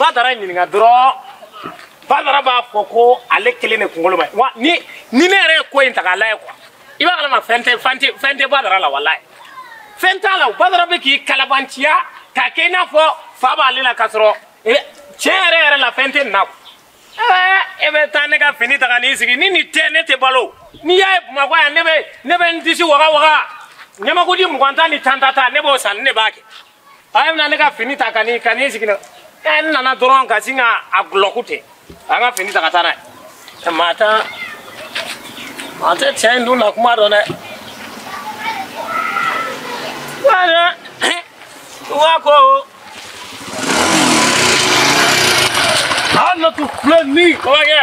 Badara ɲininka dɔrɔn Badara b'a fɔ ko ale kelen de kunkolo ma wa ni ne yɛrɛ ye ko in ta k'a lajɛ quoi i b'a kalama fɛn tɛ Badara la walayi fɛn t'a la Badara bɛ k'i kalabanciya k'a kɛ i n'a fɔ fa b'ale la k'a sɔrɔ tiɲɛ yɛrɛ yɛrɛ la fɛn tɛ nin na e bɛ taa ne ka fini ta ka n'i sigi ni nin tɛ ne tɛ balo n'i y'a ye Bamakɔ yan ne bɛ n disi waga waga ɲamakuji 20 ni 10 ta ne b'o san ne b'a kɛ a ye bɛna ne ka fini ta ka n'i sigi n nana dɔrɔn ka sin ka a gulɔku ten an ka fini ta ka taa n'a ye maa tɛ cɛ in dun na kuma dɔn dɛ wa ko Anatu filɛ ni kɔkɛ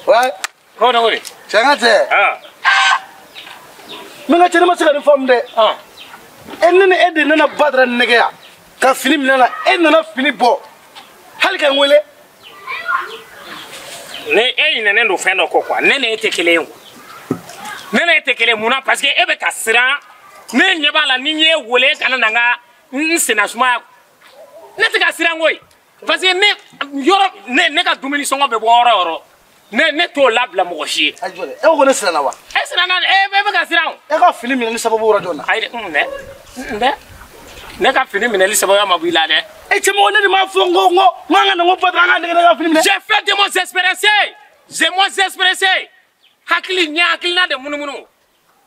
ouais ko na wuli cɛ n ka cɛ n ka cɛ ne ma se ka nin faamu dɛ e ne ni e de nana Badara nɛgɛ yan ka fini minɛ la e nana fini bɔ hali ka n wele ne e ɲinɛnen don fɛn dɔ kɔ quoi ne ni e tɛ kelen ye quoi ne ni e tɛ kelen mun na parce que e bɛ ka siran ne ɲɛ b'a la ni n y'e wele e kana na n ka n senna sumaya ne tɛ ka siran koyi parce que ne yɔrɔ ne ka dumuni sɔngɔ bɛ bɔ yɔrɔ o yɔrɔ ne t'o labila mɔgɔ si ye. Ayi jɔ dɛ e ko ne siranna wa. E siranna e bɛ ka siran o. E ka fini minɛli sababu yɔrɔ jɔn na. Ayi dɛ n ne ka fini minɛli sababu ma bɔ i la dɛ. E cɛmɔgɔ ne de m'a fɔ n ko n ka na n ko Badara an ka nɛgɛ ne ka fini minɛ. J'ai fait de mon expressé j'ai mon expressé hakili ɲɛ hakilina de munumunu.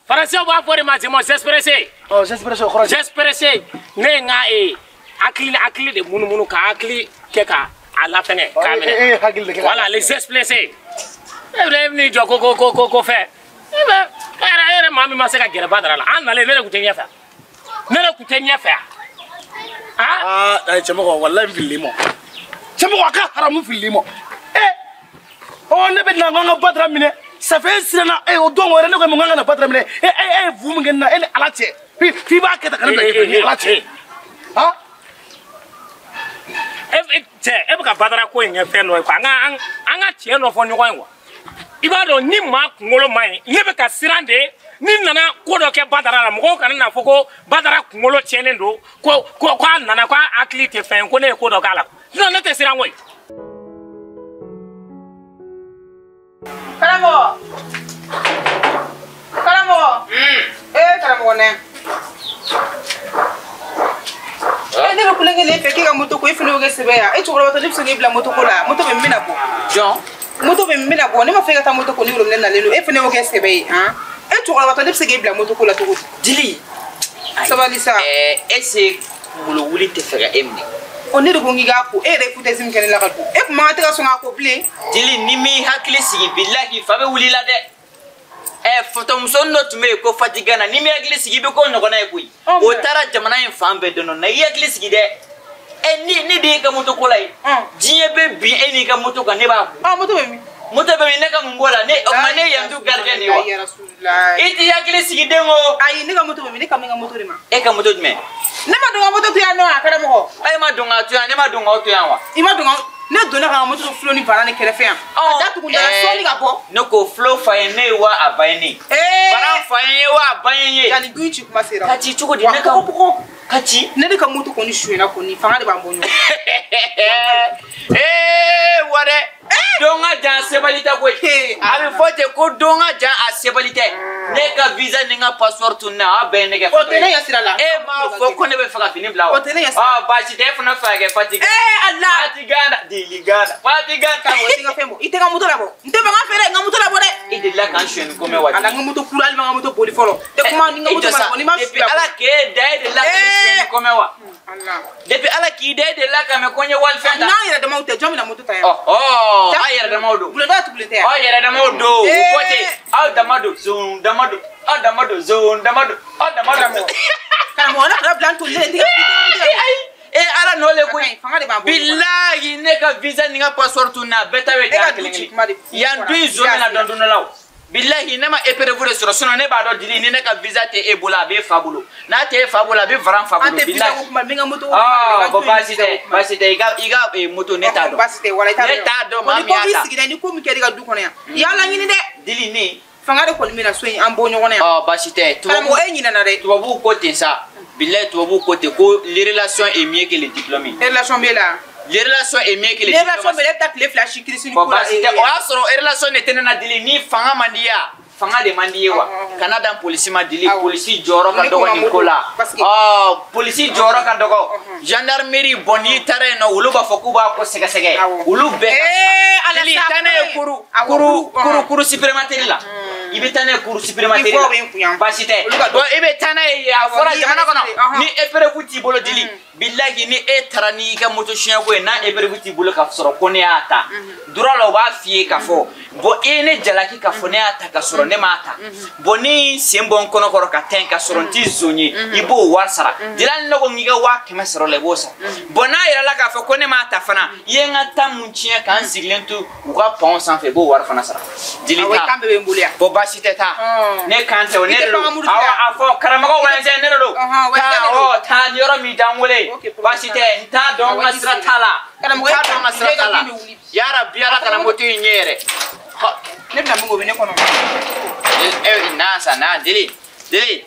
Français b'a fɔ de ma j'ai mon expressé. Ɔ expressé o kɔrɔ ye. Expressé ne ye n ka hakili de munumunu ka hakili kɛ ka a lafɛngɛ k'a minɛ. E ye hakili de kɛ. Voilà les expressés. E bɛ n'i jɔ ko fɛn. E bɛ e yɛrɛ maa min ma se ka gɛrɛ Badara la an nalen ne de tun tɛ ɲɛfɛ. Ne de tun tɛ ɲɛfɛ yan. Aa ayi cɛmɔgɔ walayi n filil'i ma. Cɛmɔgɔ a ka haramu filil'i ma. Ɔ ne bɛ na n ko an ka Badara minɛ. Ça fait siranna o don o yɛrɛ ne ko n ka na Badara minɛ e ye fu min kɛ ne na e ni Ala cɛ f'i b'a kɛ tan ka ne bila ɲɛfɛ ni Ala cɛ. Han. Cɛ e bɛ ka Badara ko in kɛ fɛn dɔ ye quoi an ka tiɲɛ dɔ fɔ ɲɔgɔn ye quoi i b'a dɔn ni maa kunkolo man ɲi ne bɛ ka siran de ni nana ko dɔ kɛ Badara la mɔgɔw kana n'a fɔ ko Badara kunkolo tiɲɛnen don ko a nana ko a hakili tɛ fɛn ye ko ne ye ko dɔ k'a la sinon ne tɛ siran koyi. Karamɔgɔ karamɔgɔ ee karamɔgɔ nɛ ne bɛ kulonkɛ le fɛ k'e ka moto ko e fana y'o kɛ sɛbɛ yan e cɛkɔrɔba ne bɛ se k'e bila moto ko la moto bɛ min na bɔ jɔn moto bɛ min na bɔ ne ma fɛ ka taa moto ko ni robinet nalen don e fana y'o kɛ sɛbɛ ye han e cɛkɔrɔba ne bɛ se k'e bila moto ko la cogo di Dili sabali sa est-ce que kunkolo wuli tɛ fɛ ka e minɛ o ne de ko n k'i k'a ko e yɛrɛ ye foutaise min kɛ ne la ka don e kun man kan tɛ ka sɔn k'a ko bilen Dili ni m'i hakili sigi bilahi fa bɛ wuli la dɛ fɔtɔmusonin dɔ tun bɛ yen ko Fatigana ni m'i hakili sigi i bɛ k'o ɲɔgɔnna ye koyi o taara jamana in fan bɛɛ dɔn na i hakili sigi dɛ ne de y'i ka moto ko la ye diɲɛ bɛ bin e n'i ka moto kan ne b'a ko moto bɛ min moto bɛ min ne ka mun b'o la ne o tuma ne ye yantu gardien de ye wa i t'i hakili sigi den o ayi ne ka moto bɛ min ne ka min ka moto de ma e ka moto jumɛn ne ma don ka moto to yan nɔ a karamɔgɔ e ma don ka to yan ne ma don k'aw to yan wa i ma don ka ne donna ka moto fulo ni bara ni kɛrɛfɛ yan ka da tugu dala sɔɔni ka bɔ ne ko fulo fa ye ne ye wa a ba ye ne bara fa ye wa a ba ye ye yanni du ci kuma sera ka ci cogo di ne ka ka ci ne de ka moto kɔni suyɛnna kɔni fanga de b'an bɔ ɲɔgɔn wa dɛ don ka jan sebali tɛ koyi a bɛ fɔ ten ko don ka jan a sebali tɛ ne ka visa ni n ka passeport tununna aw bɛɛ ye ne kɛ o tɛ ne ɲɛ sira la e m'a fɔ ko ne bɛ fɛ ka fini bila wa o tɛ ne ɲɛ sira la baasi tɛ e fana fɛ ka kɛ Fatigana Ala Fatigana Dili Gana Fatigana karamɔgɔ i tɛ n ka fɛn bɔ i tɛ n ka moto labɔ n tɛ fɛ n ka feere n ka moto labɔ dɛ i delila k'an suyɛn ni ko mɛn wa ala n ka moto kura hali ma n ka moto boli fɔlɔ tɛ kuma ni n ka moto ma labɔ ni ma depuis Ala k'e da e delila ka ne suyɛn ni ko mɛn wa depuis Ala k'i da e delila ka mɛn ko n ye walifɛn ta n'an yɛrɛ damaw tɛ jɔn bɛna moto ta yan aw yɛrɛ damaw don bulonda tugulen tɛ yan aw yɛrɛ damaw don o kɔ ten aw dama don zon dama don aw dama don zon dama don aw dama don karamɔgɔ ne kana bila n tolilen tɛ ayi Ala nɔ le koyi fanga de b'an bolo bilahi ne ka visa ni n ka passeport tununna a bɛɛ ta bɛ ja kelen kelen yan du in zon bɛna dɔn don dɔ la o bilahi ne ma épreuve de sɔrɔ sinon ne b'a dɔn Dili ni ne ka visa tɛ e bolo a b'e fa bolo n'a tɛ e fa bolo a bɛ varan fa bolo an tɛ visa ko kuma n bɛ n ka moto ko kuma bon baasi tɛ baasi tɛ i ka moto ne t'a dɔn baasi tɛ wala i t'a dɔn ne t'a dɔn maa min y'a ta ni ko b'i sigira ni ko min kɛra i ka du kɔnɔ yan i y'a laɲini dɛ Dili ne Fanga de kɔni bɛna so in an bɔ ɲɔgɔn na yan. Ɔ baasi tɛ. Karamɔgɔ e ɲinɛna dɛ. Tubabuw ko ten sa. Bilayi tubabuw ko ten ko les relations est mieux que le diplôme. Relation b'e la. Les relations est mieux que le diplôme. Relation b'e la e bɛ taa tile 2 si kirisi ni ko la. Bon baasi tɛ o y'a sɔrɔ relation de tɛ ne na dili ni fanga man di ya. Fanga de man di ye wa. Kana dan polisi ma dili polisi jɔyɔrɔ ka dɔgɔ nin ko la. Ɔ polisi jɔyɔrɔ ka dɔgɔ. Gendarmerie bon n'i taara yen nɔ olu b'a fɔ k'u b'a ko sɛgɛsɛgɛ. Olu bɛɛ. Dili taa n'a ye kuru supplémentaire la. I bɛ taa n'a ye cour supplémentaire la. Baasi tɛ. Bon i bɛ taa n'a ye a fɔra jamana kɔnɔ ni épreuve t'i bolo dili bilahi ni e taara n'i ka moto suɲɛko ye n'a épreuve t'i bolo ka sɔrɔ ko ne y'a ta droit la u b'a f'i ye k'a fɔ bon e ye ne jalaki k'a fɔ ne y'a ta ka sɔrɔ ne m'a ta bon ne sen bɔ n kɔnɔ kɔrɔ ka taa yen ka sɔrɔ n t'i zon ye i b'o wari sara dili hali ne ko n k'i ka 100 000 sɔrɔ la i b'o sara bon n'a yirala k'a fɔ ko ne m'a ta fana i ye n ka ta mun tiɲɛ k'an sigilen to u ka pɔn sanfɛ i b'o wari fana sara dili ta bon baasi tɛ taa ne kan tɛ o ne de don awɔ a fɔ karamɔgɔ wɛrɛ ne de don taa ɔ taa ni yɔrɔ min d'an wele baasi tɛ n t'a dɔn n ka sira t'a la n t'a dɔn n ka sira t'a la yarabi ala kana moto in ɲɛ yɛrɛ ne bɛna mun k'o bɛ ne kɔnɔ na sa na dili dili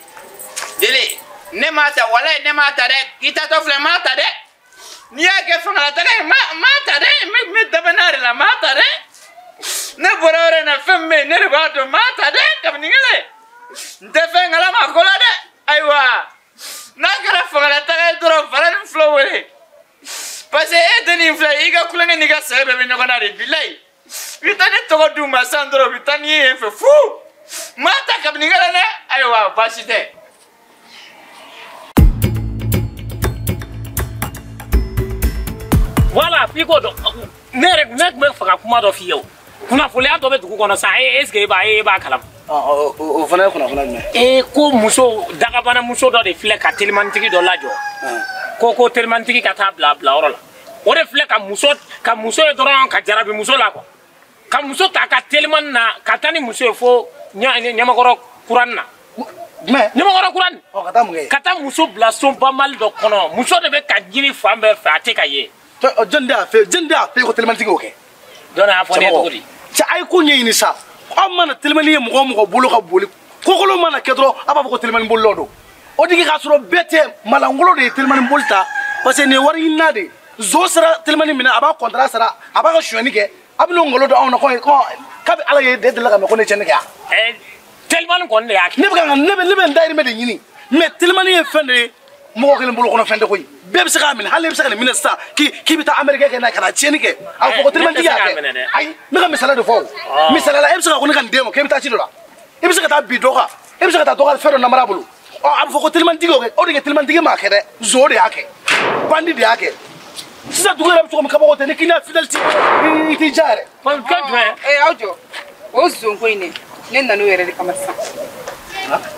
dili ne m'a ta walayi ne m'a ta dɛ k'i taatɔ filɛ n m'a ta dɛ n'i y'a kɛ fangalataga ye n m'a ta dɛ n bɛ dabana de la n m'a ta dɛ ne bɔra yɔrɔ in na fɛn min bɛ yen ne de b'a dɔn n m'a ta dɛ kabini kelen n tɛ fɛn kalama ko la dɛ ayiwa n'a kɛra fangalataga ye dɔrɔn fara ni fila wele parce que e tɛ nin filɛ i ka kulonkɛ n'i ka sɛbɛ bɛɛ bɛ ɲɔgɔn na de bilayi i bɛ taa ne tɔgɔ d'u ma sisan dɔrɔn u bɛ taa n'i ye yen fɛ fu n m'a ta kabini kelen dɛ ayiwa baasi tɛ. Voilà f'i k'o dɔn ne yɛrɛ ne tun bɛ fɛ ka kuma dɔ f'i ye o kunnafoniya dɔ bɛ dugu kɔnɔ sa est ce que e b'a kalama. O fana ye kunnafoniya jumɛn. Ee ko muso dagabana muso dɔ de filɛ ka telimantigi dɔ lajɔ. Ko telimantigi ka taa bila yɔrɔ la o de filɛ ka muso ye dɔrɔn ka jarabi muso la quoi ka muso ta ka telimani na ka taa ni muso ye fo ɲamakɔrɔ kuran na. Jumɛn? Ɲamakɔrɔ kuran. Ɔ ka taa mun kɛ? Ka taa muso bila so banbali dɔ kɔnɔ muso de bɛ ka ɲini fan bɛɛ fɛ a tɛ ka ye. Jɔn de y'a fɛ ko telimantigi y'o kɛ. Jɔn y'a fɔ ne ye cogo di? Cɛ a ye ko ɲɛɲini sa aw mana telimani ye mɔgɔ o mɔgɔ bolo ka boli kokolo mana kɛ dɔrɔn a b'a fɔ ko telimani bolilaw don o de k'a sɔrɔ bɛɛ tɛ malangolo de ye telimani boli ta parce que nin ye wari ɲinina de ye zo sera telimani minɛ a b'a kɔntara sara a b'a ka sonyɛni kɛ a bɛ n'o nkalon don anw na ko kabi ala ye de delila ka mɛn ko ne tiɲɛni kɛ yan. Telimani kɔni de y'a kɛ. Ne bɛ ka ne bɛ n dayirimɛ de ɲini mais telimani ye fɛn de ye mɔgɔ kelen bolo kɔnɔ fɛn tɛ koyi bɛɛ bɛ se k'a minɛ hali e bɛ se ka nin minɛ sisan k'i bɛ taa Amérique kɛ n'a ye ka na tiɲɛni kɛ a fɔ ko telimantigi y'a kɛ ayi n bɛ ka misaliya de fɔ o misaliya la e bɛ se ka ko ne ka nin d'e ma k'e bɛ taa ci dɔ la e bɛ se ka taa bi dɔ kan e bɛ se ka taa dɔ ka fɛn dɔ namara bolo ɔ a bɛ fɔ ko telimantigi y'o kɛ o de kɛ telimantigi m'a kɛ dɛ zo de y'a kɛ bandi de y'a kɛ sisan dugu yɛrɛ bɛ cogo min kabako tɛ ni client fidèle t'i bolo i t'i diya yɛrɛ. Fɛn jumɛn? Ee aw jɔ o zonko in dɛ ne nan'o yɛrɛ de kama sisan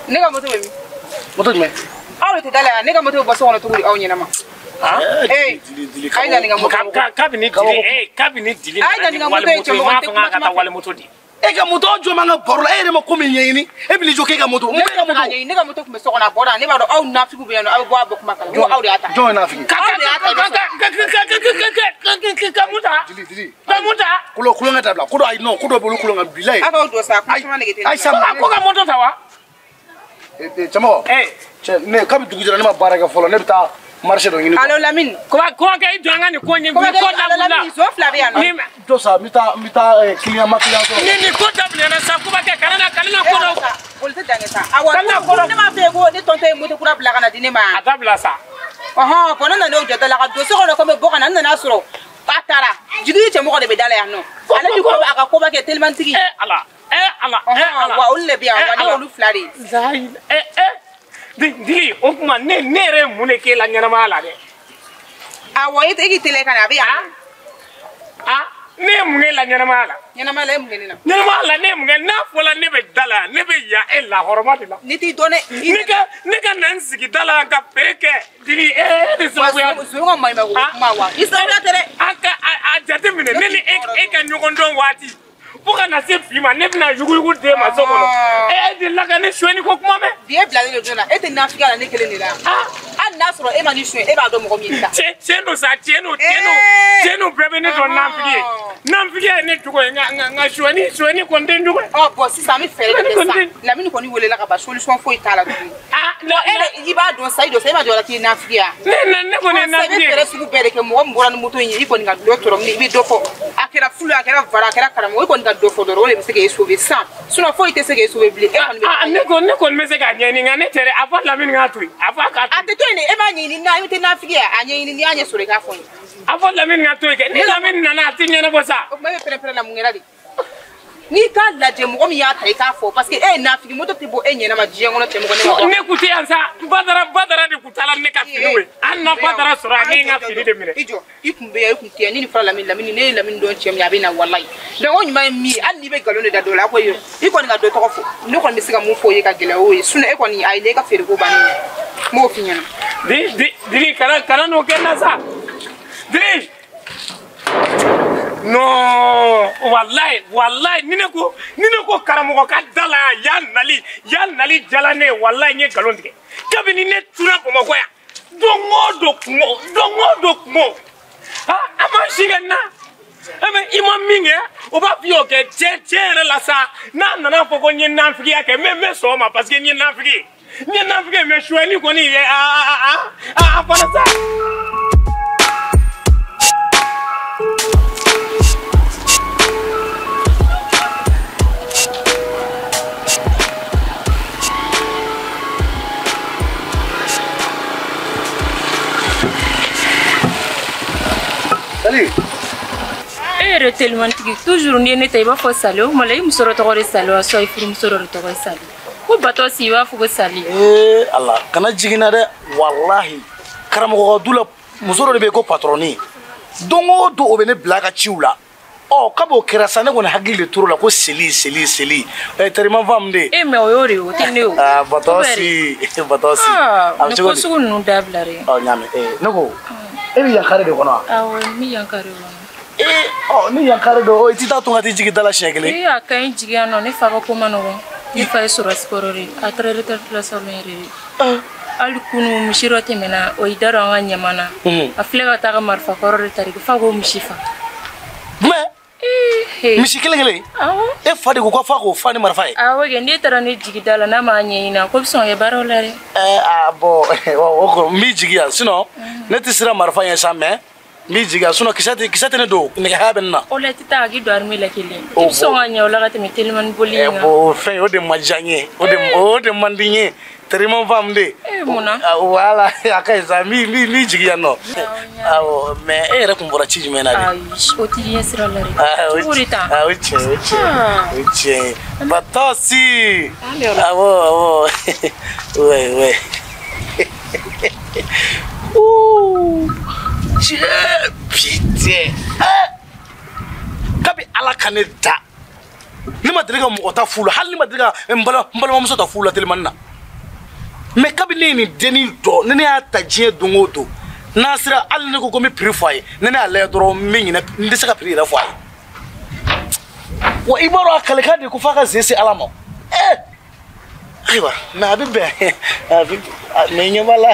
ne ka moto bɛ min? Moto jumɛn? Aw de tɛ da la yan ne ka moto bɛ bɔ so kɔnɔ cogo di aw ɲɛna ma. Ee a ye na nin ka moto. Kabini dili ee kabini dili nana ni walimoto ye n m'a fɔ k'a ka taa walimoto di. E ka moto jɔ man ka baro la e yɛrɛ ma ko min ɲɛɲini e bɛ n'i jɔ k'e ka moto. Ne ka moto ne ka moto tun bɛ so kɔnɔ a bɔra ne b'a dɔn aw nafigiw bɛ yan nɔ aw bɛ bɔ a bɔ kuma kalama ko aw de y'a ta. Jɔn ye nafigi? Ka mun ta? Dili dili. Ka mun ta? Kulonkɛ dabila ko dɔ ayi non ko dɔ bɛ olu kulonkɛ bilayi. Aw k'aw jɔ sa kuma caman nege tɛ ne la. Ayi sa ko ka moto ta wa? Cɛmɔgɔ. Cɛ ne kabi dugu jɛra ne ma baara kɛ fɔlɔ ne bɛ taa marché dɔ ɲini. Allo Lamine. Kuma kɛ i jɔ an ka nin ko ɲɛ nin ko dabila. Lamine zo fila bɛ yan nɔ. Jɔ sa n bɛ taa client ma client sɔrɔ. Ni nin ko daminɛna sa kuma kɛ kana na ko dɔ. Olu tɛ dan kɛ sa. Awɔ ne m'a fɔ e ko ne tɔntɔn ye moto kura bila ka na di ne ma. A dabila sa. Ɔhɔn bɔn ne nana o jɔ da la ka don so kɔnɔ ko n bɛ bɔ ka na n nana sɔrɔ a taara jigi cɛmɔgɔ de bɛ da la yan nɔ. Ale ni ko a ka koba kɛ telimantigi. E Ala e Ala e Ala. Wa olu de bɛ yan wa ne y'olu fila de ye. Dili o tuma ne yɛrɛ ye mun de k'e la ɲɛnamaya la dɛ. Awɔ e k'i teliya ka na a bɛ yan. Ne ye mun k'e la ɲɛnamaya la. Ɲɛnamaya la e mun kɛ ne la. Ɲɛnamaya la ne ye mun kɛ n'a fɔla ne bɛ da la ne bɛ yan e lahɔrɔma de la. Ne t'i dɔn dɛ. Ne ka na n sigi da la ka pere kɛ Dili e de sababuya. Zon ka maɲumanko kuma wa i sababuya tɛ dɛ. A ka a jateminɛ ne ni e ka ɲɔgɔn dɔn waati. Fo ka na se bi ma ne bɛna yuguyugu d'e ma so kɔnɔ e delila ka ne sonyɛni ko kuma mɛn. Bi e bilalen don jɔn na e tɛ nafigiya la ne kelen de la hali n'a sɔrɔ e ma ni suɲɛ e b'a dɔn mɔgɔ min ye ta. Tiɲɛ don sa tiɲɛ don tiɲɛ don bɛɛ bɛ ne dɔn nafigi ye. Nafigi ye ne jogo ye nka sonyani kɔni tɛ n jogo ye. Ɔ bon sisan an bɛ fɛɛrɛ de kɛ sisan. Lamini kɔni welela ka ban solution foyi t'a la tuguni. E i b'a dɔn sa i dɔn sa e ma jɔ la k'i ye nafigi ye. Ne kɔni ye nafigi ye. I bɛ fɛɛrɛ sugu bɛɛ de kɛ mɔgɔ min bɔra ni moto in ye i kɔni ka dɔ tɔrɔ i bɛ dɔ fɔ. A kɛra fulu a kɛra vara a kɛra karamɔgɔ i kɔni ka dɔ fɔ dɔrɔn o de bɛ se k'e sauver sisan. Sinon foyi tɛ se k'e sauver bilen. E kɔni bɛ. Ne kɔni bɛ se k'a ɲɛɲini nka ne tɛ dɛ a fɔ Lamini k'a to yen a fɔ a k'a to yen. A tɛ to yen dɛ e b'a ɲɛɲini n'a i tɛ nafigi ye a ɲɛɲini n'i y'a ɲɛ sɔrɔ i k'a fɔ n ye. A fɔ Lamini ka to yen kɛ ni Lamini nana a tɛ ɲɛnabɔ sa. O tuma e bɛ pɛrɛn-pɛrɛn la mun kɛra de? N'i k'a lajɛ mɔgɔ min y'a ta i k'a fɔ parce que e ye nafigi moto tɛ bɔ e ɲɛnama diɲɛ kɔnɔ cɛmɔgɔ ne ma. Ne kun tɛ yan sa Badara de kun taara ne ka finiw ye hali na Badara sɔrɔ a ne ye n ka fini de minɛ. I jɔ i kun bɛ yan i kun tɛ yan ni nin fɔra Lamini ne ye Lamini dɔn cɛ min ye a bɛ na walayi donc o ɲuman ye min ye hali n'i bɛ nkalon de da dɔ la a ko i kɔni ka dɔ tɔgɔ fɔ ne kɔni bɛ se ka mun fɔ o ye ka gɛlɛya o ye sinon e kɔni ayi ne ka feereko bannen ye n b'o f'i ɲɛna. Diri kana n'o kɛ n na sa Diri. Non, wallahi, ni ne ko karamɔgɔ ka da la yan yan nali jala ne ye wallahi n ye nkalon tigɛ. Kabini ne tuna Bamakɔ yan, don o don kungo, a ma si kɛ n na. Mais i ma min kɛ, o b'a f'i ye o kɛ tiɲɛ yɛrɛ la sa. N'a nana fɔ ko n ye nafigiya kɛ, n bɛ sɔn o ma parce que n ye nafigi ye. N ye nafigi ye mais sonyali kɔni ye a fana sa. Salut. E yɛrɛ telimantigi toujours n'i ye ne ta i b'a fɔ Sali o kuma la i muso dɔ tɔgɔ de Sali wa soit i furumuso dɔ de tɔgɔ ye Sali ko batɔ si i b'a fɔ ko Sali. Ee Ala kana jigin na dɛ walahi karamɔgɔ ka du la muso dɔ de bɛ yen ko patɔrɔni don o don o bɛ ne bila a ka ciw la ɔ kab'o kɛra sa ne kɔni hakili de tor'o la ko seli seli seli ɛ terima faamu de. E mais o y'o de ye o tɛ ne ye o. Aa batɔ si batɔ si. A bɛ cogo di nin ko sugu ninnu dabila dɛ. Ɔ n y'a mɛn ne ko e bɛ yan kare de kɔnɔ wa. Awɔ n bɛ yan kare kɔnɔ. Ee ɔ ni yan kare don i t'i taa to ka t'i jigin da la siɲɛ kelen. Ee a ka ɲi jigin yan nɔ ne fa ka ko ma nɔgɔn ne fa ye sɔrɔsi kɔrɔ de ye a taara retraite la salon yɛrɛ de. Hali kunu misi dɔ tɛmɛna o y'i da don an ka ɲaman na. A filɛ ka taa ka marifa kɔrɔ de ta de f'a k'o misi fa. Jumɛn? Misi kelen kelen? Awɔ. E fa de ko ko f'a k'o fa ni marifa ye. Awɔ kɛ n'e taara ne jigi da la n'a m'a ɲɛɲini a ko bɛ sɔn ka kɛ baaraw la dɛ. Ɛɛ bon o kɔni n b'i jigi yan sinon ne tɛ siran marifa ɲɛ sa mais n b'i jigi yan sinon kisɛ tɛ ne don nɛgɛhaya bɛ ne na. O la i tɛ taa k'i don armée la kelen. I bɛ sɔn ka ɲɛ o la ka tɛmɛ telimani boli in kan. Bon fɛn o de ma diya n ye o de man di n ye terima faamu de. Mun na? Voilà a ka ɲi sa n b'i jigi yan nɔ. Awɔ mais e yɛrɛ kun bɔra ci jumɛn na de? Ayi o t'i ɲɛ sira la dɛ. Cogo de tan. O tiɲɛ o tiɲɛ o tiɲɛ batɔ si. Awɔ awɔ ouais ouais. Ouh tiɲɛ putain. Kabi Ala ka ne da. Ne ma deli ka mɔgɔ ta fu la hali ne ma deli ka n balimamuso ta fu la telimani na. Mais kabi ne ye nin dennin dɔn ni ne y'a ta diɲɛ don o don n'a sera hali ne ko ko n bɛ prix fɔ a ye ni ne y'a lajɛ dɔrɔn n bɛ ɲinɛ n tɛ se ka prix yɛrɛ fɔ a ye. Wa i b'a dɔn a kalekan de ko f'a ka ze se Ala ma. Ayiwa mais a bɛ bɛn a bɛ mais ɲɛ b'a la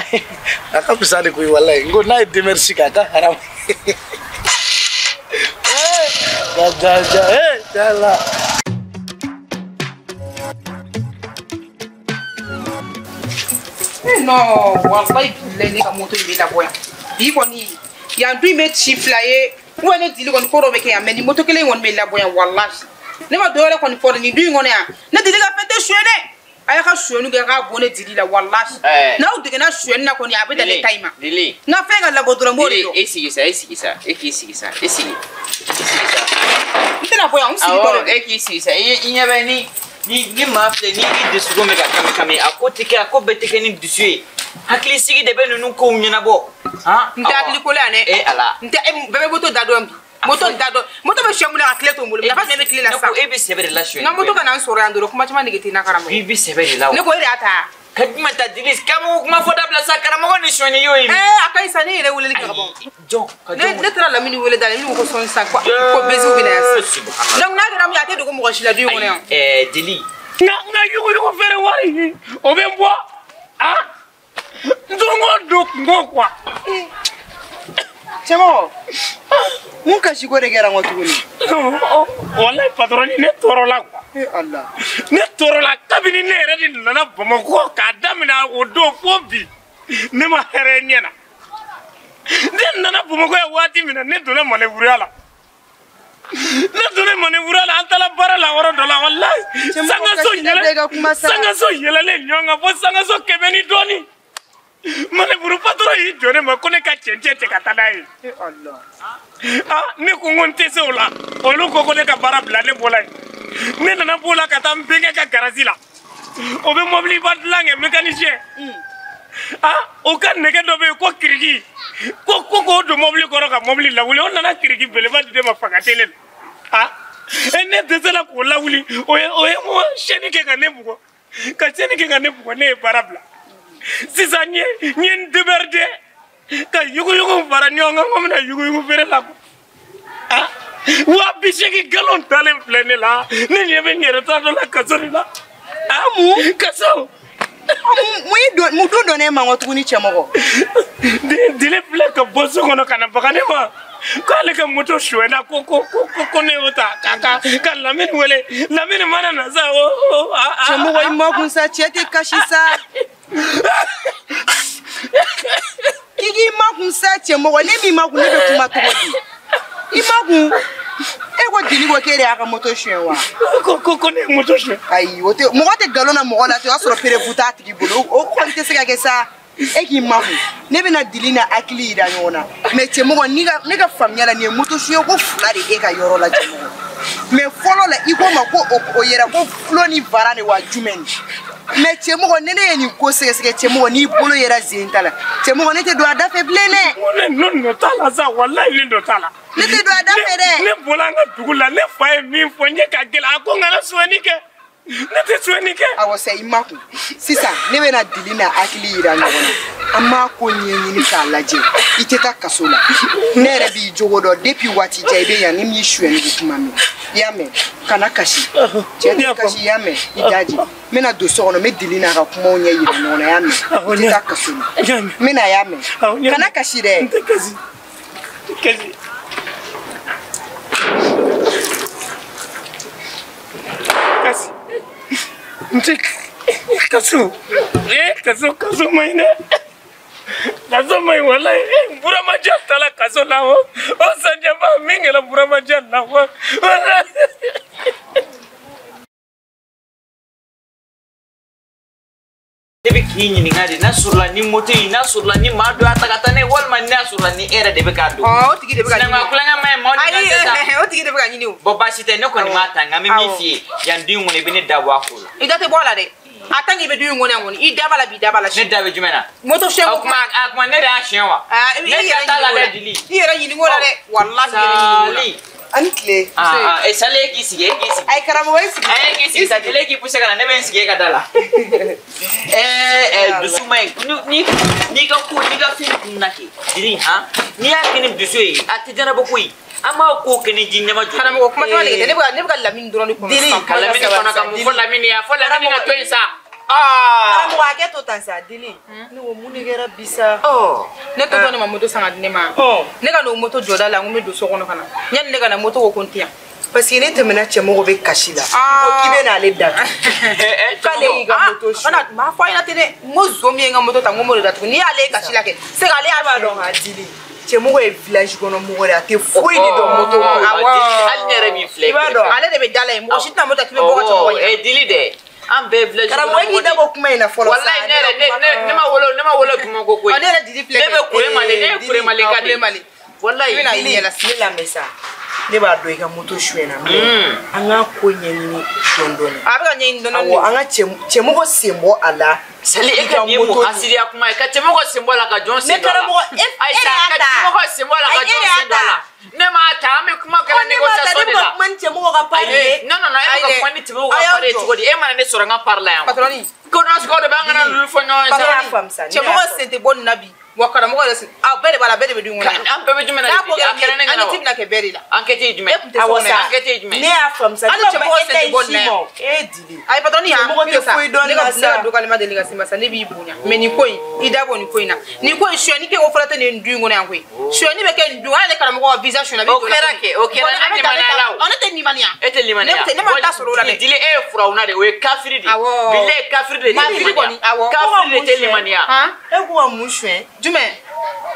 a ka fisa de koyi walayi n ko n'a ye demersi kɛ a ka haramu. Ja ja ja ja la. Non, wallahi billahi ne ka moto in bɛ labɔ yan. Bi kɔni yan du in bɛ ci fila ye ou ne dili kɔni ko dɔ bɛ kɛ yan mais nin moto kelen in kɔni bɛ labɔ yan wallahi. Ne ma dɔwɛrɛ kɔni fɔ dɛ nin du in kɔnɔ yan ne dili ka fɛn tɛ suɲɛ dɛ. A y'a ka suɲɛni kɛ k'a bɔ ne dili la wallahi. N'aw degena suɲɛni na kɔni a bɛ dan ne ta in ma. Dili. N ka fɛn ka labɔ dɔrɔn n b'o de dɔn. E sigi sa e sigi sa e k'i sigi sa e sigi. E sigi sa. N tɛna bɔ yan n sigi dɔrɔn. Awɔ e k'i sigi sa i ɲɛ bɛ ni. Ni maa filɛ ni i dusukun bɛ ka kami kami a ko tɛ kɛ a ko bɛɛ tɛ kɛ ni dusu ye hakili sigi de bɛ ninnu kow ɲɛnabɔ. N tɛ hakili ko la yan dɛ. E Ala. N tɛ bɛɛ bɛ moto da dɔn bi. Moto da dɔn moto bɛ suɲɛ mun na ka tile to n bolo nafa jumɛn bɛ tile la sisan. Ne ko e bɛ sɛbɛ de la suɲɛ. N ka moto ka na n sɔrɔ yan dɔrɔn kuma caman nege tɛ n na karamɔgɔ. I bɛ sɛbɛ de la o. Ne ko e de y'a ta. Ka jumɛn ta Dili k'an kuma fɔ dabila sa karamɔgɔ ni suɲɛni y'o ye. A ka ɲi sa ne yɛrɛ weleli kɛ ka bɔ. Jɔn ka jɔn. Ne taara Lamini wele da la Lamini ko ko sɔnni sisan ko bɛsiw bɛ na yan sisan. Donc n'a kɛra mun ye a tɛ dogo mɔgɔ si la du in kɔnɔ yan. Dili. N ka yuguyugu feere wari o bɛ bɔ don o don kungo quoi. Cɛmɔgɔ. Mun kasi ko de kɛra n kɔ tuguni? Walayi patron ne tɔɔrɔla quoi. Eh Allah. Ne tɔɔrɔla kabini ne yɛrɛ de nana Bamakɔ k'a daminɛ o don fo bi ne ma hɛrɛ ɲɛ na. Ne nana Bamakɔ yan waati min na ne donna manœuvre la. Ne donna manœuvre la an taara baara la yɔrɔ dɔ la walayi. Sangaso yɛlɛlen ɲɔgɔn kan fo sangaso 100 ni dɔɔnin. Manœuvre patron y'i jɔ ne ma ko ne ka cɛncɛn cɛ ka taa n'a ye. Eh Allah. Ah ne ko n ko n tɛ se o la. Olu ko ko ne ka baara bila ne bɔla yen. Ne nana b'o la ka taa n bɛnkɛ ka garage la. O bɛ mɔbiliba dilan kɛ mécanicien. Ah o ka nɛgɛ dɔ bɛ yen ko kiriki. Ko k'o don mɔbili kɔrɔ ka mɔbili lawuli. O nana kiriki belebeleba di ne ma fanga tɛ ne la. Ah ne dɛsɛla k'o lawuli. O ye chaîne kɛ ka ne bugɔ. Ka chaîne kɛ ka ne bugɔ ne ye baara bila. Sisan n ye n démerder ka yuguyugu fara ɲɔgɔn kan ko n bɛna yuguyugu feere la. Ah 80 galon talen filɛ ne la. Ne ɲɛ bɛ n yɛrɛ ta dɔ la kaso de la. Ah mun kaso. Mun dun dɔn ne ma kɔ tuguni cɛmɔgɔ? Dili filɛ ka bɔ so kɔnɔ ka na baga ne ma. K'ale ka moto suɲɛna ko ne y'o ta ka Lamini wele. Lamini mana na sa o. Cɛmɔgɔ i makun sa cɛ tɛ kasi sa. K'i k'i makun sa cɛmɔgɔ ne m'i makun ne bɛ kuma cogo di? I makun. E ko Dili ko k'e de y'a ka moto suɲɛ wa? Ko ne ye moto suɲɛ. Ayi o tɛ mɔgɔ tɛ nkalon na mɔgɔ la ten o y'a sɔrɔ preuve t'a tigi bolo o kɔni tɛ se ka kɛ sa. E k'i makun ne bɛna Dili n'a hakili yira ɲɔgɔn na mais cɛmɔgɔ ne ka faamuya la nin ye moto suɲɛ ko 2 de e ka yɔrɔ la cɛmɔgɔ. Mais fɔlɔ la i ko ma ko o yɛrɛ ko fulo ni vara de wa jumɛn ni? Mais cɛmɔgɔ ne ye nin ko sɛgɛsɛgɛ cɛmɔgɔ n'i bolo yɛrɛ zen ta la cɛmɔgɔ ne tɛ don a da fɛ bilen dɛ. Ne nɔ t'a la sa walayi ne nɔ t'a la. Ne tɛ don a da fɛ dɛ. Ne bɔra an ka dugu la ne fa ye min fɔ n ye ka gɛlɛn a ko n kana sonyɛni kɛ. Ne tɛ sonyɛni kɛ. Awɔ sa i makun sisan ne bɛna Dili n'a hakili yira ɲɔgɔn na an b'a ko ɲɛɲini k'a lajɛ i tɛ taa kaso la ne yɛrɛ b'i jogo dɔn depuis waati jan i bɛ yan ne m'i sonyɛni ko kuma mɛn i y'a mɛn kana kasi cɛ tɛ kasi i y'a mɛn i daji n bɛna don so kɔnɔ n bɛ Dili n'a ka kumaw ɲɛ yira ɲɔgɔn na i y'a mɛn i tɛ taa kaso la n bɛna i y'a mɛn kana kasi dɛ. N tɛ kasi n tɛ kasi. Kasi. N tɛ kaso kaso kaso ma ɲi dɛ. Kaso ma ɲi walayi Buramaja taara kaso la o Sanjaba min kɛra Buramaja la o. Ne bɛ k'i ɲininka de n'a sɔrɔla ni moto in n'a sɔrɔla ni maa dɔ y'a ta ka taa n'a ye walima n'a sɔrɔla ni e yɛrɛ de bɛ k'a don. O tigi de bɛ ka ɲini. Sinankunya kulonkɛ ma ɲi maaw ni ɲɔgɔn cɛ sa. Ayi o tigi de bɛ ka ɲini o. Bon baasi tɛ ne kɔni m'a ta nka n bɛ min f'i ye yan du in kɔnɔ i bɛ ne da bɔ a ko la. I da tɛ bɔ a la dɛ. A tant qu'il bɛ du in kɔnɔ yan kɔni i da b'a la bi da b'a la. Ne da bɛ jumɛn na? Moto suɲɛ ko O kuma ne de y'a suɲɛ wa? I Ne da t'a la dɛ Dili. I yɛrɛ ɲininka o la dɛ walahi i yɛrɛ ɲininka o la. Sali. Ani tile. Sali e k'i sigi e k'i sigi. Ayi karamɔgɔ e sigi. E k'i sigi sa Dili e k'i poussé ka na ne bɛ n sigi e ka da la. Dusu ma ɲi n'i ka ko n'i ka fɛn kunna kɛ Dili han n'i y'a kɛ ni dusu ye a tɛ ɲɛnabɔ koyi. An b'a ko kɛ ni ji ɲɛma jɔ. Karamɔgɔ kuma caman de kɛ ne bɛ ka Lamini dɔrɔn de kɔnɔ. Dili ka Lamini kɔnɔ ka mun fɔ Lamini ye a fɔ Lamini ka to yen sa. Karamɔgɔ hakɛ to tan sa Dili. Ne ko mun de kɛra bi sa? Ne tɔtɔ ne ma moto san ka di ne ma. Ne ka n'o moto jɔda la n ko n bɛ don so kɔnɔ ka na. Yanni ne ka na moto ko ko n tɛ yan. Parce que ne tɛmɛna cɛmɔgɔ bɛ kasi la. Ko k'i bɛ n'ale datugu. K'ale y'i ka moto suɲɛ. Kana maa fɔ a ɲɛna ten dɛ. N ko zon min ye n ka moto ta n ko n b'o de datugu. N'i y'ale ye kasi la kɛ c'est que ale y'a dɔn ha Dili. Cɛmɔgɔ ye village kɔnɔ mɔgɔ de ye a tɛ foyi de dɔn moto ko la. Hali ne yɛrɛ min filɛ. I b'a dɔn. Ale de bɛ da la yen mɔgɔ si tɛna moto ta k'i bɛ bɔ ka cɛmɔgɔ ɲɛ. Dili dɛ. An bɛɛ village kɔnɔ Karamɔgɔ k'i da bɔ kuma in na fɔlɔ sa. Walayi ne yɛrɛ ne ma wolo Bamakɔ koyi. Ne yɛrɛ Dili filɛ. Ne bɛ Kuremale ne ye Kuremale ka de. Walayi I bɛna i ɲɛ la ne lamɛn sa. Ne b'a dɔn i ka moto suɲɛna mais an k'a ko ɲɛɲini dɔɔni dɔɔni. A bɛ ka ɲɛɲini dɔɔni dɔɔni. Awɔ an ka cɛmɔgɔ sen bɔ a la. Sali e ka nin ye mun hasidiya kuma ye ka cɛmɔgɔ sen bɔ a la ka jɔn sen don a la. Ne karamɔgɔ e de y'a ta. Ka cɛmɔgɔ sen bɔ a la ka jɔn sen don a la. Ne m'a ta an bɛ kuma kɛla négociation de la. Ne bɛ ka kuma ni cɛmɔgɔ ka pari ye. Non non non e bɛ ka kuma ni cɛmɔgɔ ka pari ye cogo di e mana ne sɔrɔ n ka pari la yan. Patron. Ko nasugu dɔ bɛ an kana ninnu fɔ ɲɔgɔn ye sa. Ne y'a faamu sa. Cɛmɔgɔ sen tɛ bɔ nin na bi. Wa karamɔgɔ yɛrɛ a bɛɛ de b'a la, bɛɛ de bɛ dun kɔnɔ. An bɛɛ bɛ jumɛn na? N'a ko a kɛra ne ɲɛna, enquête bɛna kɛ bɛɛ de la. Enquête ye jumɛn? Awɔ sa. Enquête ye jumɛn? Ne y'a faamu sa. Hali cɛmɔgɔ sen tɛ bɔ nin na yan. E Dili. Ayi patron ya. Cɛmɔgɔ tɛ foyi dɔn ne na ka sa. ne ka dɔgɔyalima deli ka se ma sa, ne b'i bonya. Mais nin ko in, i da bɔ nin ko in na. Nin ko in sonyani kɛ ko fɔlɔ tɛ nin du in kɔnɔ yan koyi. Sonyani bɛ kɛ nin du, hali ne karamɔgɔ ka visa sonyani a bɛ O kɛra kɛ, o kɛra ne limaniya la o. Ne tɛ limaniya. E tɛ limaniya. Ne ma taa sɔrɔ o la dɛ. Dili e ye furawuna de, o ye kafiri de ye. Awɔ. Bilayi kafiri de tɛ Kafiri kɔni, limaniya. awɔ. Kafiri de tɛ limaniya. Han? E ko ka mun suɲɛ? Jumɛn?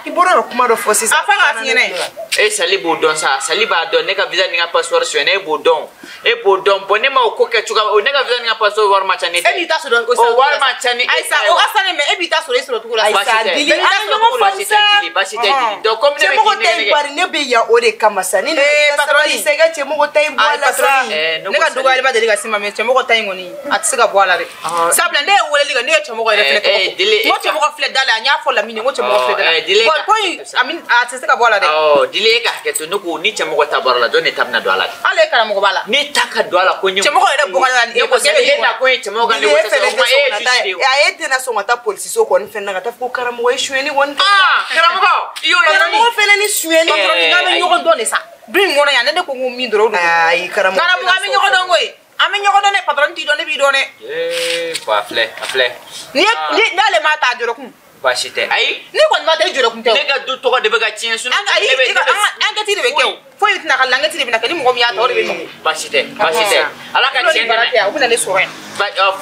I bɔra ka kuma dɔ fɔ sisan. A fa k'a f'i ɲɛna. E Sali b'o dɔn sa, Sali b'a dɔn ne ka visa ni n ka passeport sonyɛna, e b'o dɔn. E b'o dɔn, bon ne ma o ko kɛ cogoya, o ne ka visa ni n ka passeport wari ma ca ne E tɛ. b'i ta sɔrɔ o O wari ma ca ni e Ayi sa, ta ye o wa. ka sa ne mɛ e b'i ta sɔrɔ e sɔrɔ cogo la. Ayi Baasi sa, tɛ. Dili, an Bɛɛ b'i ta ye sɔrɔ ɲɔgɔn cogo la. faamu Baasi sa. tɛ Dili, baasi tɛ Dili. Donc comme ne bɛ Cɛmɔgɔ k'i ta in nɛgɛ nɛgɛ. bari ne bɛ yan o de kama sa. Ni nana Eh, i ka sabali patron. sa, i ka cɛmɔgɔ ta in bɔ a Ayi la sa. patron, Eh, ne ne ko ka Sali. dɔgɔyalima deli ka se ma mɛ cɛmɔgɔ ta in kɔni a tɛ se ka bɔ a la dɛ. Sabula ne ye weleli kɛ, ne ye cɛmɔgɔ yɛrɛ filɛ Eh, eh, tɔgɔ Dili, fɔ. N ko cɛmɔgɔ filɛ da la, n y'a fɔ Lamini, n ko cɛmɔgɔ filɛ da la. Eh, Dili, Bon, ko in a min a tɛ se ka bɔ a la dɛ. Ɔ Dili e ka hakɛ to, ne ko ni cɛmɔgɔ ta bɔra la, jɔn de ta bɛna don a la? Hali e karamɔgɔ b'a la. Ne ta ka don a la ko n ye. Cɛmɔgɔ yɛrɛ bɔgɔ la Ne ko Sali e na ko ye cɛmɔgɔ ka Dili, e négociation, fɛnɛ o tɛ kuma e ye sɔn ka juge taa de ye o. a e tɛna sɔn ka taa polisiso kɔni fɛnɛ na ka taa fɔ ko karamɔgɔ ye sonyɛni kɔni kɛ. Ah karamɔgɔ i y'o ye. Karamɔgɔ fɛnɛ ni sonyɛni. Patron, n'an bɛ ayi. ɲɔgɔn dɔn de sa. Du in kɔnɔ yan, ne ko n ko min dɔrɔn o don. Ayi karamɔgɔ. Karamɔgɔ an bɛ ɲɔgɔn dɔn koyi. An bɛ ɲɔgɔn dɔn dɛ, patron t'i dɔn, ne b'i dɔn dɛ. Ee bon a filɛ, a filɛ. Ni ye ni n'ale m'a ta a jɔrɔkun. Baasi tɛ. Ayi. Ne kɔni ma ta e jɔrɔkun tɛ o. Ne ka du tɔgɔ de bɛ ka tiɲɛ sinon An ayi ne bɛ i ka an ka enquête de bɛ kɛ o. Foyi tɛna ka l'enquête de bɛna kɛ ni mɔgɔ min y'a ta o de bɛ nɔgɔ. Baasi tɛ, baasi tɛ. Ala ka tiɲɛ bara dɛmɛ. tɛ yan, o bɛna ne sɔrɔ yan.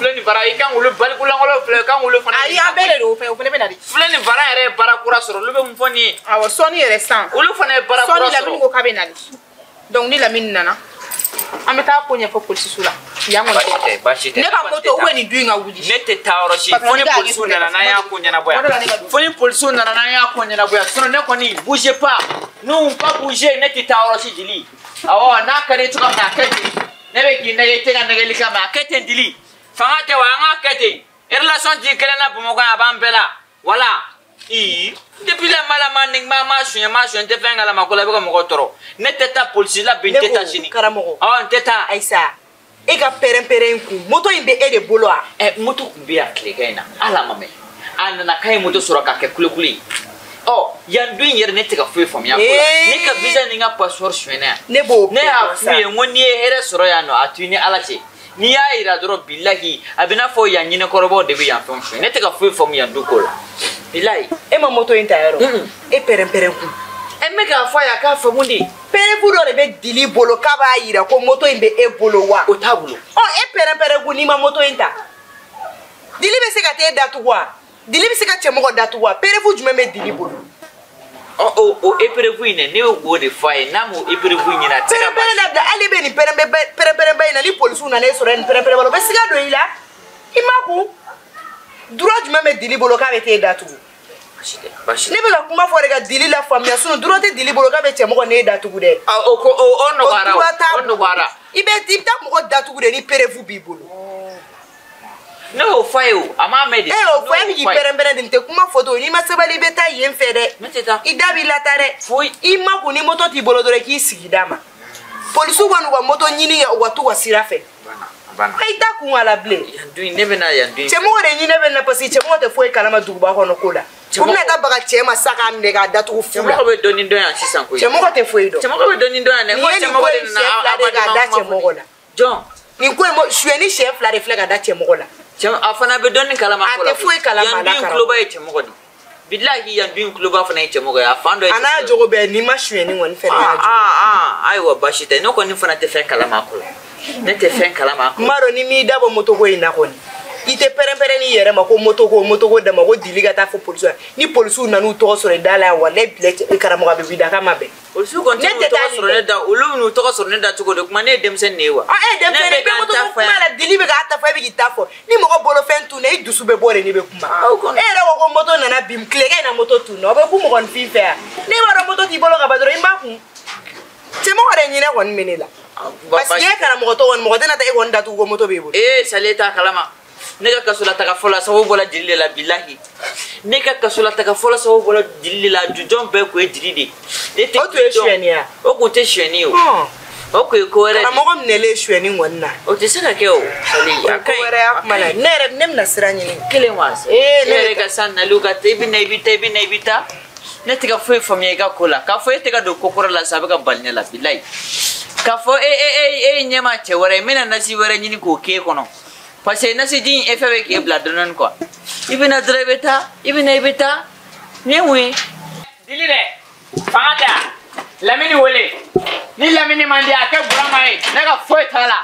Filɛ ni bara i kan k'olu balikulankolon filɛ, i kan k'olu fana. Ayi an bɛɛ de don o fɛnɛ, o fɛnɛ bɛ na de. Filɛ ni bara yɛrɛ ye baara kura sɔrɔ, olu bɛ mun fɔ nin ye? Awɔ sɔɔni yɛrɛ san. Olu fana ye baara kura Sɔɔni Lamini sɔrɔ. ko k'a bɛ na de. Donc ni Lamini nana, an bɛ taa ko ɲɛfɔ polisiso la. Yan kɔni Baasi tɛ, baasi tɛ. Ne ka moto ou bien nin du in ka wuli. Ne tɛ taa yɔrɔ si. Fo ni polisiw nana n'an y'a ko ɲɛnabɔ yan. Fo ni polisiw nana n'an y'a ko ɲɛnabɔ yan. Sinon ne kɔni bouge pas. Nous pas bouger, ne tɛ taa yɔrɔ si Dili. Awɔ n'a ka di cogoya min na a kɛ ten. Ne bɛ k'i nɛgɛ i tɛ ka nɛgɛli kama a kɛ ten Dili. Fanga tɛ wa an k'a kɛ ten. Relation t'i kelen na Bamakɔ yan a b'an bɛɛ la. Voilà. Ii depuis la ma la ma ni ma ma suɲɛ ma suɲɛ n tɛ fɛn kalama ko la i bɛ ka mɔgɔ tɔɔrɔ. Ne tɛ taa polisi la bi n Ne tɛ taa ko sini. karamɔgɔ. Awɔ n tɛ taa. Ayisa, e ka pɛrɛn-pɛrɛn in kun, moto in bɛ e de bolo wa? Ɛ moto tun bɛ yan tilegan in na hali a ma mɛn a nana k'a ye moto sɔrɔ k'a kɛ kulekule ye ɔ yan du in yɛrɛ ne tɛ ka foyi faamuya ko la ne ka visa ni n ka passeport sonyɛna yan Ne b'o ne y'a bɛɛ dɔn f'u sa. ye n ko n'i ye hɛrɛ sɔrɔ yan nɔ a to i ni ala cɛ n'i y'a yira dɔrɔn bilahi a bɛ n'a fɔ yan ɲinɛkɔrɔbaw de bɛ yan fɛnw suɲɛ ne tɛ ka foyi faamu yan du ko la bilahi E ma moto in ta yɔrɔ? Mm-mm. E pɛrɛn-pɛrɛn kun. ɛ n bɛ k'a fɔ a ye a k'a faamu de Pɛrɛnfu dɔ de bɛ Dili bolo k'a b'a yira ko moto in bɛ e bolo wa? O t'a bolo. Ɔ e pɛrɛn-pɛrɛn kun n'i ma moto in ta. Dili bɛ se ka t'e datugu wa? Dili bɛ se ka cɛmɔgɔ datugu wa? Pɛrɛnfu jumɛn bɛ Dili bolo? Ɔ o épreuve in dɛ ne y'o de fɔ a ye n'a m'o épreuve in ɲini a tɛ se ka Pɛrɛn-pɛrɛn baasi dabila hali bɛ nin pɛrɛn-pɛrɛnba in na ni polisiw nana e sɔrɔ nin pɛrɛn-pɛrɛnba la u bɛ siga don i la. I ma kun. Droit jumɛn bɛ Dili bolo k'a bɛ t'e datugu? Baasi tɛ baasi tɛ Ne bɛ ka kuma fɔ de ka Dili la faamuya sinon droit tɛ Dili bolo k'a bɛ cɛmɔgɔ n'e datugu dɛ. Ah, o ko o nɔgɔyara droit t'a o nɔgɔyara. I bɛ i bɛ taa mɔgɔ datugu de ni preuve b'i bolo. Ne y'o fɔ a ye o a m'a mɛn de. E y'o fɔ e bɛ k'i pɛrɛn-pɛrɛn de nin tɛ kuma fɔ to n'i ma sabali i bɛ taa yen fɛ dɛ. Ne tɛ taa. I da b'i lata dɛ. Foyi. I ma kun ni moto t'i bolo dɔrɔn i k'i sigi d'a ma. Polisiw ka n'u ka moto ɲini kɛ u ka t'u ka sira fɛ. Banna a banna. I t'a kun a la bilen. Yan du in ne bɛna yan du in. Cɛmɔgɔ de ɲinɛ bɛ na parce que cɛmɔgɔ tɛ foyi kalama duguba kɔnɔ ko la. U bɛna taa baga cɛ ma sa k'a minɛ k'a datugu fu la. Cɛmɔgɔ bɛ dɔɔnin dɔn yan sisan koyi. Cɛmɔgɔ tɛ foyi dɔn. Cɛmɔgɔ bɛ dɔɔnin dɔn yan dɛ. Nin Ko ye nin cɛmɔgɔ ko de in nana siɲɛ fila de k'a da cɛmɔgɔ la. Jɔn. Nin ko in suyɛni siɲɛ fila de filɛ ka da cɛmɔgɔ la. Cɛ a fana bɛ dɔɔnin kalama A ko la tɛ foyi kalama Yan a la du in karamɔgɔ. kuloba ye cɛmɔgɔ de. Bilahi yan du in kuloba fana ye cɛmɔgɔ ye a fan dɔ ye. A n'a jogo bɛɛ n'i ma suyɛni kɔni fɛnɛ y'a jogo. Ayiwa baasi tɛ ne kɔni fana tɛ fɛn kalama a ko la. Ne tɛ fɛn kalama a ko N la. b'a dɔn ni m'i da bɔ moto ko in na kɔni i tɛ pɛrɛn-pɛrɛn n'i yɛrɛ ma ko moto ko moto ko dama ko Dili ka taa fɔ polisiw la ni polisiw nan'u tɔgɔ sɔrɔ i da la yan walayi bilɛ cɛ karamɔgɔ a bɛ b'i da k'a ma bɛn. Polisiw kɔni Ne tɛ tɛ taa tɔgɔ nin sɔrɔ fɛ. ne da olu bɛ n'u tɔgɔ sɔrɔ ne da cogo di kuma ne ye denmisɛnnin de ye wa. Ɔ e denmisɛnnin i bɛ moto ko kuma la Dili bɛ k'a ta fɔ e bɛ k'i ta fɔ ni mɔgɔ bolofɛn tunna i dusu bɛ bɔ de n'i bɛ kuma. Ah, o kɔni. E yɛrɛ ko ko moto nana bin tilegan in na moto tunna o bɛ ku mɔgɔninfin fɛ yan ne b'a dɔn moto t'i bolo ka ban dɔrɔn i b'a kun. Cɛmɔgɔ de ɲinɛ kɔni bɛ ne la. Parce que e karamɔgɔ tɔ kɔni mɔgɔ tɛna taa e kɔni datugu ko moto b'e bolo. Ee Sali e t'a kalama ne ka kaso la taga fɔlɔ sababu bɔra Dili de la bilahi ne ka kaso la taga fɔlɔ sababu bɔra Dili de la jujɔn bɛɛ kun ye Dili de ye. Ne tɛ O tun ye jujɔn- suyɛni ye wa? O kun tɛ suyɛni ye o. Hɔn. O ko ye ko wɛrɛ de. Karamɔgɔ minɛlen suyɛni kɔni na. O tɛ se ka kɛ o. Sali a ko ka ɲi. wɛrɛ y'a kuma la. Ne yɛrɛ ne bɛna sira ɲini. Kelen wa. Ee, E ne yɛrɛ ka san naliw ka taa i bɛ na i bɛ taa i bɛ na i bɛ taa. Ne tɛ ka foyi faamuya i ka ko la. K'a fɔ e tɛ ka don ko kɔrɔ la sa a bɛ ka bali ne la bilayi. K'a fɔ e e e e ɲɛ ma cɛ wɛrɛ ye n bɛna nasi wɛrɛ ɲini k'o k'e kɔnɔ. Parce que nasiji in effet bɛ k'e bila dɔɔni dɔɔni quoi. I bɛ na dɔrɔn i bɛ taa i bɛ na i bɛ taa. Nin ye mun ye? Dili dɛ fanga tɛ yan Lamini wele ni Lamini man di a kɛ Burama ye Ne ka foyi t'a la.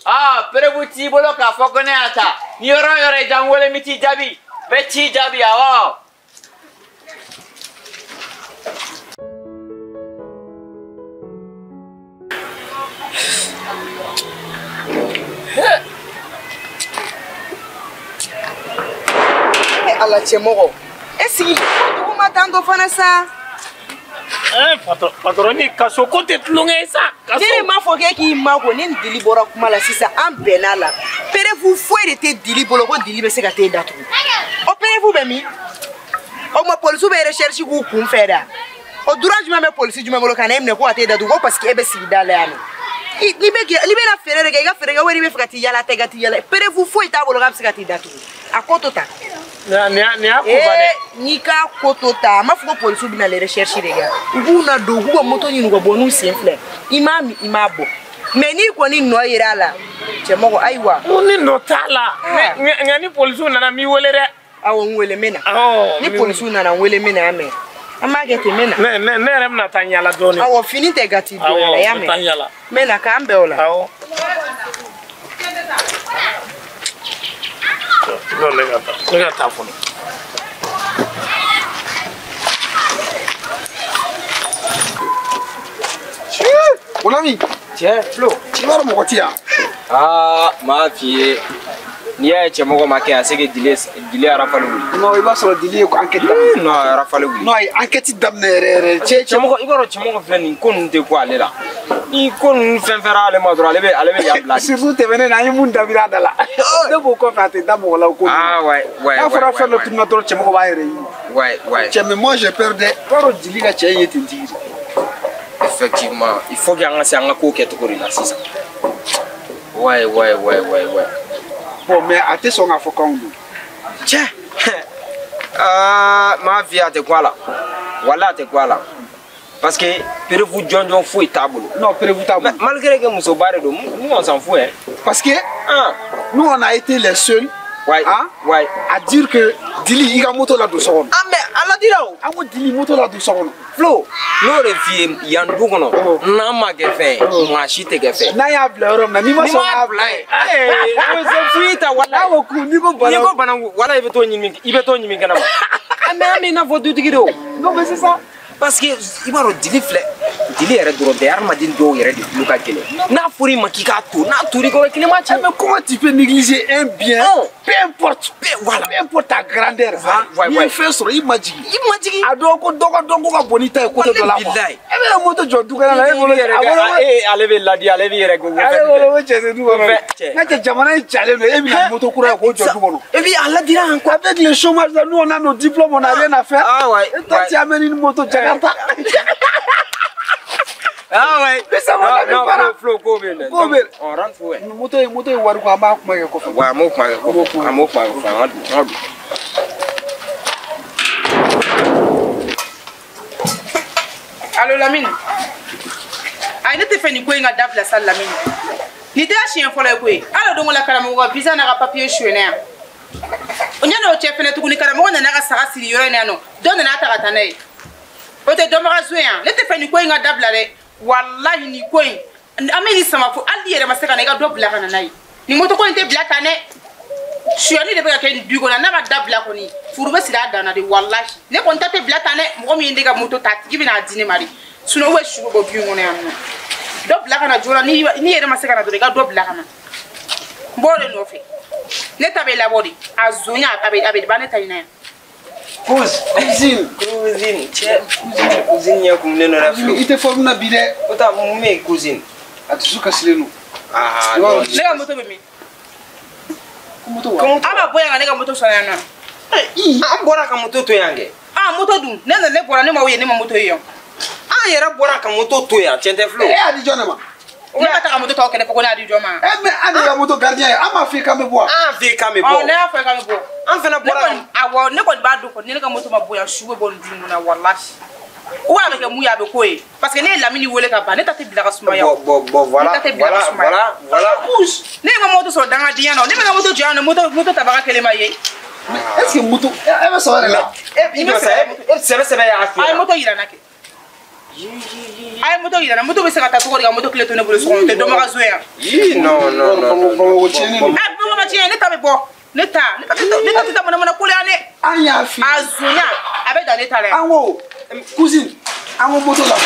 Aa preuve t'i bolo k'a fɔ ko ne y'a ta. Ni yɔrɔ o yɔrɔ i ja n wele n bɛ t'i jaabi. N bɛ t'i jaabi awɔ. E ala cɛmɔgɔ. E sigi ko dugu ma tan to fana sa. Patron ni kaso ko tɛ tulonkɛ ye sa. Ne de m'a fɔ k'e k'i mako ni Dili bɔra kuma la sisan an bɛn'a la. Preuve foyi de tɛ Dili bolo ko Dili bɛ se ka t'e datugu. O preuve bɛ min? O ma polisiw bɛ recherche k'u kun fɛ da. O droit jumɛn bɛ polisi jumɛn bolo ka na e minɛ ko ka t'e datugu ko parce que e bɛ sigida la yan nɔ. N'i bɛ n'i bɛna feere de kɛ i ka feere kɛ walima i bɛ fɛ ka t'i yala ta i ka t'i yala. Preuve foyi t'a bolo k'a bɛ se ka t'i datugu. A ko to tan. Nin y'a ko ba dɛ. N'i k'a ko to ta a m'a fɔ ko polisiw bɛna les recherche de kɛ. U b'u na don u b'u ka moto ɲini u ka bɔ n'u sen filɛ. I m'a min i m'a bɔ. Mais n'i kɔni nɔ yer'a la cɛmɔgɔ ayiwa. N ko ni nɔ t'a la. Nka ni polisiw nana n b'i wele dɛ. Awɔ n wele n bɛ na. Awɔ. Ni polisiw nana n wele n bɛ na yan mɛ. An b'a kɛ ten n bɛ na. Ne yɛrɛ bɛna taa n yala dɔɔni. Awɔ fini tɛ gati don yɛrɛ i y'a Awɔ n bɛ taa n mɛn. yala. N bɛ na k'an bɛn o la. Awɔ. Non, ne ka taa fɔlɔ. Mon ami, Cɛ Flo. i b'a dɔn mɔgɔ ti yan. Aa m'a f'i ye n'i y'a ye cɛmɔgɔ ma kɛ yan c'est que Dili ye rafale wuli. Non, i b'a sɔrɔ Dili ye enquête daminɛ. Non a ye rafale wuli. Non, a ye enquête daminɛ yɛrɛ yɛrɛ. Cɛ Cɛmɔgɔ i b'a dɔn cɛmɔgɔ filɛ nin ko ninnu tɛ ku ale la. Ni ko ninnu fɛn fɛn ale ma dɔrɔn ale bɛ yan bila. Surtout tɛmɛnen na an ye mun dabiri a da la. Ne b'o kɔfɛ a tɛ da mɔgɔ la o ko ninnu. Ah ouais ouais. N'a fɔra fɛn dɔ tununa dɔrɔn cɛmɔgɔ b'a yɛrɛ ɲini. Ouais ouais. Cɛ mais moi j'ai peur dɛ. I b'a dɔn Dili ka cɛ in ye tentigi de. Effectivement, il faut que an ka se an ka ko kɛcogo de la sisan. Ouais ouais ouais ouais ouais. Bon mais a tɛ sɔn k'a fɔ k'anw don. Cɛ aa m'a f'i ye a tɛ ku a la. Walahi a tɛ ku a la. Parce que preuve jɔnjɔn foyi t'a bolo. Non, preuve t'a bolo. Malgré que musoba de don, nous on s'en fout hein. Parce que Ah nous on a été les seuls ouais hein, ouais. à dire que Dili i ka moto ladon so kɔnɔ. Ah mais ala dira o. An ko Dili moto ladon so kɔnɔ. Flo n'o de f'i ye yan du kɔnɔ n'an ma kɛ fɛn ye maa si tɛ kɛ fɛn. N'an y'a bila yɔrɔ min na n'i ma N'i sɔn m'a k'a bila yen. Ee o c'est f'i ta walahi. N'a ko k'u n'i ko N'i bana. ko bananku walahi i bɛ t'o ɲimi i bɛ t'o ɲimi kɛnɛ ma. Ah mais an bɛ i n'a fɔ dutigi de o. Non mais c'est ça. Parce que i b'a dɔn Dili filɛ Dili yɛrɛ dɔrɔn tɛ hadamaden dɔw yɛrɛ de tulo ka gɛlɛn n'a fɔra i ma k'i k'a to n'a tor'i kɔrɔ kelen ma cɛ. Mais comment tu peux négliger un bien, Oh. peu importe, Voilà. peu importe ta grandeur, hein, Ouais, n'i ye ouais. fɛn sɔrɔ i ma jigin. I ma jigin. A dɔn ko dɔ ka dɔn ko ka bon n'i ta ye côté dɔ la quoi. Bilahi. E bɛ moto jɔ dukɛnɛ la e bolo I yɛrɛ a bolo kɛ ee ale bɛ ladi ale b'i yɛrɛ ko ale bolo ko cɛ tɛ du kɔnɔ. Fɛn cɛ. N'a cɛ jamana in jalen don e bɛ na moto kura ye k'o jɔ du kɔnɔ. Et puis a ladira an quoi. Avec le chômage là, nous on a nos diplômes, on n'a rien à faire. Ah ouais, Et toi ouais. tu amènes une moto Jakarta. Ah ouais. Mais ça va, Non, la non, Flo, ko bɛ yen dɛ. Ko bɛ yen. On rentre ouais. Moto ye wari ko an b'a kuma kɛ kɔfɛ. Ouais, an b'o kuma kɛ kɔfɛ. An b'o kuma kɛ kɔfɛ. An ka don, an ka don. Allo Lamini. Ayi ne tɛ fɛ nin ko in ka dabila sa Lamini. Nin tɛ siɲɛ fɔlɔ ye koyi. Hali o don ko la karamɔgɔ ka visa n'a ka papier suyɛnna yan. O ɲɛna o cɛ fɛnɛ tuguni karamɔgɔ nana ka saga siri yɔrɔ in na yan nɔ. Dɔ nana ta ka taa n'a ye. O tɛ dɔnbaga son yan. Ne tɛ fɛ nin ko in ka dabila dɛ. Walahi nin ko in an bɛ nin sama fo hali n'i yɛrɛ ma se ka na i ka dɔ bila ka na n'a ye. Nin moto ko in tɛ bila tan dɛ. Suyɛnni de bɛ ka kɛ nin du kɔnɔ n'a ma dabila kɔni furu bɛ siri a dan na de walahi ne kɔni ta tɛ bila tan dɛ mɔgɔ min ye ne ka moto ta a tigi bɛna a di ne ma de sinon u bɛ su bɛ bɔ du in kɔnɔ yan nɔ dɔ bila ka na joona ni yɛrɛ ma se ka na dɔrɔn i ka dɔ bila ka na n b'o de nɔfɛ ne ta bɛ labɔ de a zonya a bɛ ban ne ta in na yan. Cousine. Cousine cɛ cousine ɲɛ kumunen don dɛ Flo. I tɛ forme na bi dɛ. O ta mun bɛ yen cousine. A dusu kasilen don. Ah I b'a non. dɔn- Ne ka moto bɛ min? Ko moto wa? Aw ma bɔ yan ka ne ka moto sɔrɔ yan nɔ. An bɔra ka moto to yan kɛ. Ah moto dun ne nana ne bɔra ne ma o ye ne ma moto ye yan. An yɛrɛ bɔra ka moto to yan tiɲɛ tɛ Flo. E y'a di jɔn de ma? Ne ka taa ka moto tɔ kɛrɛfɛ ko ne y'a di jɔn ma. Mais an de ka moto gardien ye, an m'a f'i ye k'an bɛ bɔ wa? An f'i ye k'an bɛ bɔ. Ɔ, ne y'a fɔ k'an bɛ bɔ. An fana bɔra. Awɔ, ne kɔni b'a dɔn kɔni, ne ka moto ma bɔ yan, su bɛ bɔ nin du in kɔnɔ walahi. Ou a bɛ kɛ mun ye, a bɛ k'o ye. Parce que ne ye Lamini wele ka ban, ne ta tɛ bila ka sumaya. Bon, voilà, voilà, voilà, voilà. Ne ye n ka moto sɔrɔ dangadenya na, ne bɛ n ka moto jɔ yan nɔ, moto tabaga kelen ma ye. Mais est-ce que moto, e bɛ sɔn yɛrɛ la? E jɔ sa, e sɛbɛ sɛbɛ y'a f'i A ye ɲɛna. moto yira n na kɛ. A ye moto yira n na, moto bɛ se ka taa cogo di ka moto kile to ne bolo so kɔnɔ, o tɛ dɔnbaga zo yan. Non, non, non. Bamakɔ tiɲɛnen don. A Bamakɔ tiɲɛ, ne ta bɛ bɔ. Ne ta tɛ taa manamana ko la yan dɛ. An y'a f'i ye. A zonya, a bɛ dan ne ta la yan. An ko cousine, an ko moto la.